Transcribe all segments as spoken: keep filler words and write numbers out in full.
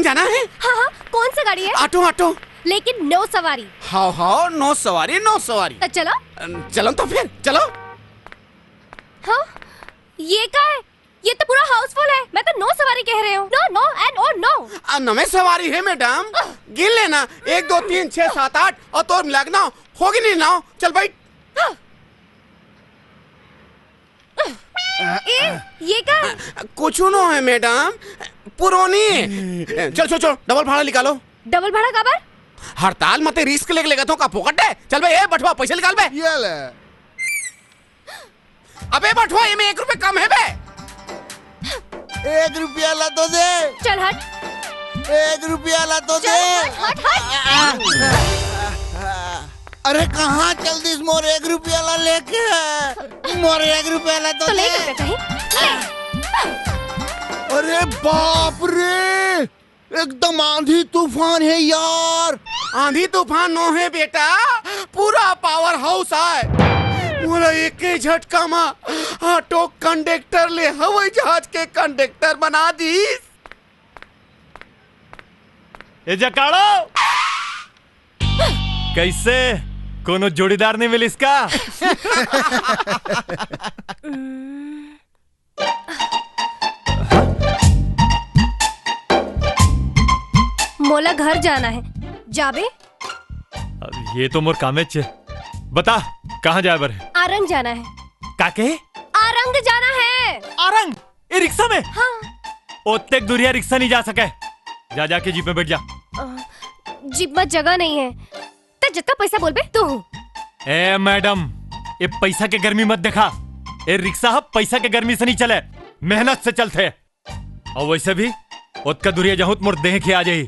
जाना है? हाँ, हाँ, कौन सा गाड़ी है? Auto, auto. लेकिन नौ सवारी। हाव, हाव, नौ सवारी, नौ सवारी। तो चलो। अ, चलो तो फिर, चलो। हाँ? ये का है? ये तो पूरा हाउसफुल है। मैं तो नौ सवारी कह रहे हूँ। No, no and oh no। आ, नवे सवारी है मैडम। गिन लेना, एक, दो, तीन, छह, सात, आठ और तोर मिला के नौ। होगी नहीं नौ। चल बैठ। ए, ये का? कुछ नो है मैडम, पुरानी है। चल, चल, चल, डबल भाड़ा निकालो। डबल भाड़ा काबर? हड़ताल मते रिस्क लेके लेगत हो का फोकट है? चल बे, ए बठवा, पैसा निकाल बे। ये ले। अबे बठवा, एमे एक रुपया कम है बे। एक रुपया ला तो दे। चल हट। एक रुपया ला तो चल दे। हट, हट, हट। अरे कहाँ चल दिस मोर एक रुपया ला लेके? मोर एक रुपया ला तो तो ले दे। करके कहीं। अरे बाप रे, एकदम आंधी तूफान है यार। आंधी तूफान नो है बेटा, पूरा पावर हाउस आय। मोला एक ही झटका मा ऑटो कंडक्टर ले हवाई जहाज के कंडक्टर बना दीस। ए जकाड़ो, कैसे, कोनो जोड़ीदार नहीं मिलिस का? मोला घर जाना है, जाबे? अब ये तो मोर कामेच है। बता, कहाँ जाए बर है? आरंग जाना है। काके? आरंग जाना है। आरंग? ए रिक्शा में? हाँ। ओतेक दूरिया रिक्शा नहीं जा सके। जा, जाके जीप में बैठ जा। अ, जीप में जगह नहीं है। ते जितना पैसा बोलबे, तू हूँ। ए मैडम, ये पैसा के गर्मी मत देखा। ये रिक्शा ह पैसा के गर्मी से नहीं चले, मेहनत से चलथे। और वैसे भी ओतका दूरिया जाहूं त मोर देह के आ जाही।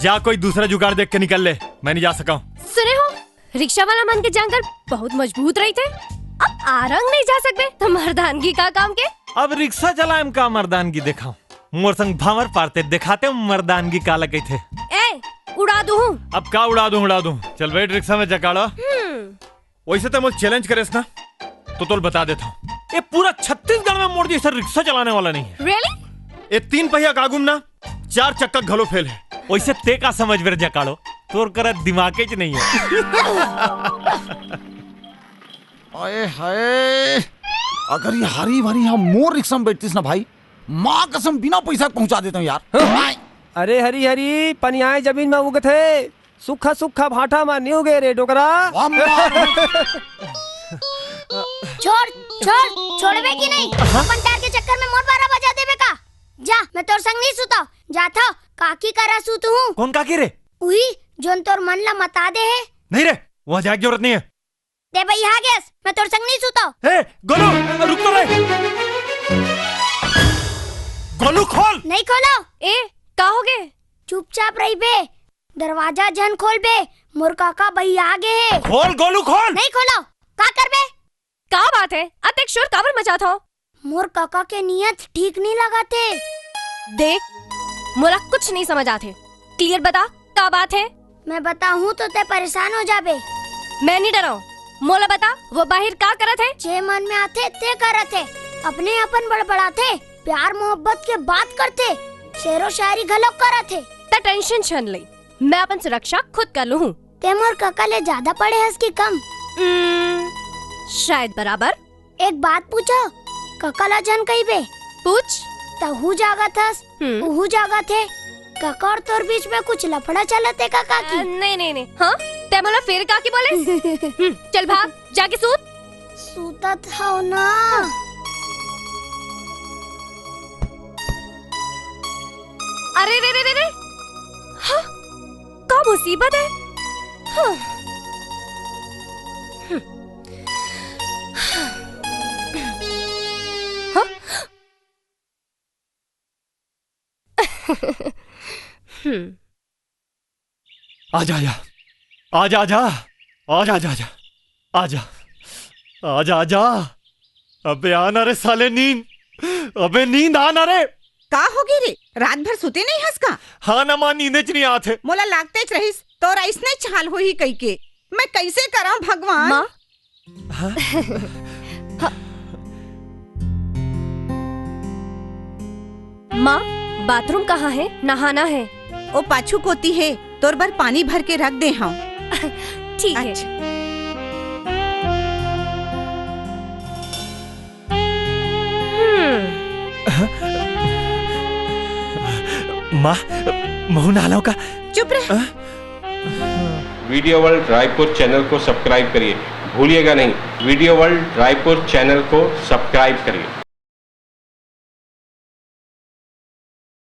जा, कोई दूसरा जुगाड़ देख के निकल ले, मैं नहीं जा सका हूँ। सुने हो, रिक्शा वाला मन के जांगर बहुत मजबूत रहिथे। अब आरंग नहीं जा सकबे तो मर्दानगी का काम के? अब रिक्शा चलाए म का मर्दानगी देखाऊं? मोर संग भांवर पारते देखाते मर्दानगी काला कहिथे। ए, उड़ा दूं। अब का उड़ा दूं, उड़ा दूं। चल बैठ रिक्शा में जकाड़ो। हम्म। वैसे ते मोर चैलेंज करेस ना, तो तोल बता देता हूँ, ये पूरा छत्तीसगढ़ में मोर जैसा रिक्शा चलाने वाला नहीं है। Really? ये तीन पहिया का आगू म ना चार चक्का घलो फेल है। वैसे ते का समझ बेर जकाड़ो, तोर करा दिमाग च नहीं है। आए हाय, अगर ये हरी भरी यहाँ मोर रिक्शा में बैठतीस ना भाई, माँ कसम बिना पैसा के पहुँचा देता हूँ यार। हाँ? अरे हरी हरी, पनियाए जमीन में उगथे, सुखा सुखा भाटा मा नी उगे रे डोकरा। वाह, मार। छोड़, छोड़, छोड़बे कि नहीं? अपन टार के चक्कर में मोर बारा बजा देबे का? जा, मैं तोर संग नहीं सुता। जाथव, काकी करा सुत हूँ। कौन काकी रे? उही, जोन तोर मन ला मता दे है। नहीं रे, वहाँ जाए की जरूरत नहीं है। दे भाई, आ गेस, मैं तोर संग नहीं सुता। ए, गोलू, रुक तो ले। गोलू, खोल। नहीं खोलो। ए, का हो गे? चुपचाप रहिबे, दरवाजा झन खोलबे, मोर काका बहिया गे हे। खोल गोलू, खोल। नहीं खोलो। का करबे? का बात है, अतेक शोर काबर मचात हो? मोर काका के नियत ठीक नहीं लगाथे। देख, मोला कुछ नहीं समझ आथे। क्लियर बता, का बात है? मैं बताहूँ तो ते परेशान हो जाबे। मैं नहीं डराऊँ। मोला बता, वो बाहिर का करत है? जे मन में आथे, ते करत है। अपने अपन बड़बड़ाथे, प्यार मोहब्बत के बात करथे, शेरो शायरी घलो करत है। त टेंशन छन ले, मैं अपन सुरक्षा खुद कर लूँ। ते मोर काका ले ज्यादा पढ़े हस कि कम? उम्म, शायद बराबर। एक बात पूछो, काका ला झन कहिबे। पूछ। तहू जागत हस, हम्म। उहू जागत हे। काका और तोर बीच में कुछ लफड़ा चलत हे का काकी? अ, नहीं, नहीं, नहीं। हाँ? ते मोला फेर काकी बोले? हम्म, चल भाग, जाके सूत। सूतत हव ना। अरे रे रे रे रे। हाँ? का मुसीबत है? हाँ। हाँ? हम्म। आजा, आजा। आजा, आजा। आजा, आजा, आजा। आजा। आजा, आजा। अबे आना रे साले नींद। अबे नींद आना रे। का होगे रे? रात भर सुते नहीं हस का? हाँ ना माँ, नींदे च नहीं आथे। मोला लागतेच रहिस, तोर अइसने चाल होही कहिके। मैं कैसे करंव भगवान? माँ? हाँ। माँ, बाथरूम कहाँ है? नहाना है। ओ पाछू कोती हे, तोर बर पानी भर के रख दे हंव। ठीक हे। अच्छा। हम्म। माँ, महूँ नहा लंव का? चुप रह। हाँ? वीडियो वर्ल्ड रायपुर चैनल को सब्सक्राइब करिए, भूलिएगा नहीं, वीडियो वर्ल्ड रायपुर चैनल को सब्सक्राइब करिए।